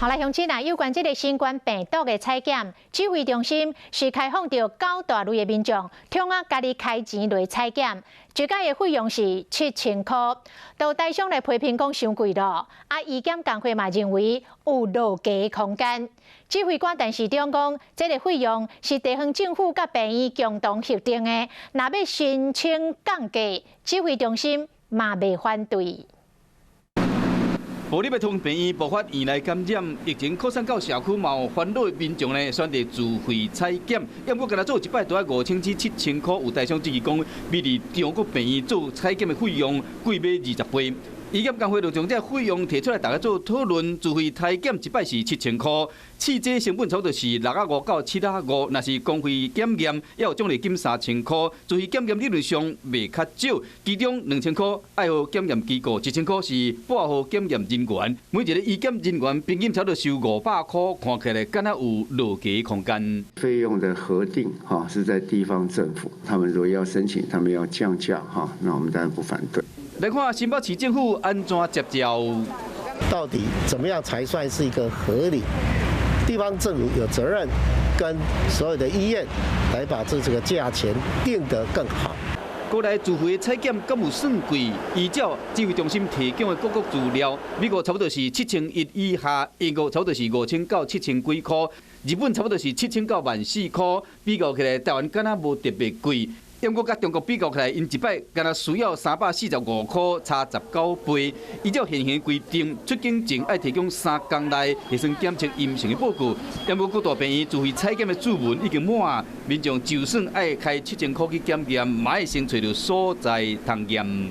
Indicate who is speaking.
Speaker 1: 好來，鄉親啊，有關這个新冠病毒的採檢，指揮中心是開放著九大類的民眾，通啊家己開錢來採檢，一擺的費用是7000箍。都台商來批評講傷貴囉，啊，醫檢工會嘛認為有落價空間。指揮官陳時中講，這个費用是地方政府佮病院共同協定的，若欲申請降價，指揮中心嘛袂反對。
Speaker 2: 埔里的長榮病院爆發院內感染，疫情擴散到社區，嘛有煩惱的民眾呢，選擇自費採檢。不過，干焦做一擺都愛5000至7000箍，有台商質疑講，比佇長國病院做採檢的費用貴欲20倍。醫檢工會就將這費用提出來，大家做討論。自費採檢一擺是七千箍，試劑成本差不多是6仔5到7仔5。若是公費檢驗，猶有獎勵金3000箍。自費檢驗理論上袂較少，其中2000箍愛予檢驗機構，1000箍是撥予檢驗人員。每一个醫檢人員平均差不多收500箍，看起來敢若有落價空間。
Speaker 3: 費用的核定，哈，是在地方政府，他們如果要申請，他們要降價，哈，那我們當然不反對。
Speaker 2: 來看新北市政府按怎接招？
Speaker 4: 到底怎麼樣才算是一個合理？地方政府有責任跟所有的醫院來把這個價錢定得更好。
Speaker 2: 過來自費採檢敢有算貴？依照指揮中心提供的各國資料，美國差不多是7100以下，英國差不多是5000到7000幾箍，日本差不多是7000到14000箍。比較起來，台灣敢若無特別貴。毋過佮中國比較起來，𪜶一擺干焦需要345箍，差19倍。依照現行規定，出境前愛提供3工內核酸檢測陰性的報告。毋過各大病院自費採檢的注文已經滿，民眾就算愛開七千箍去檢驗，嘛愛先揣著所在通驗。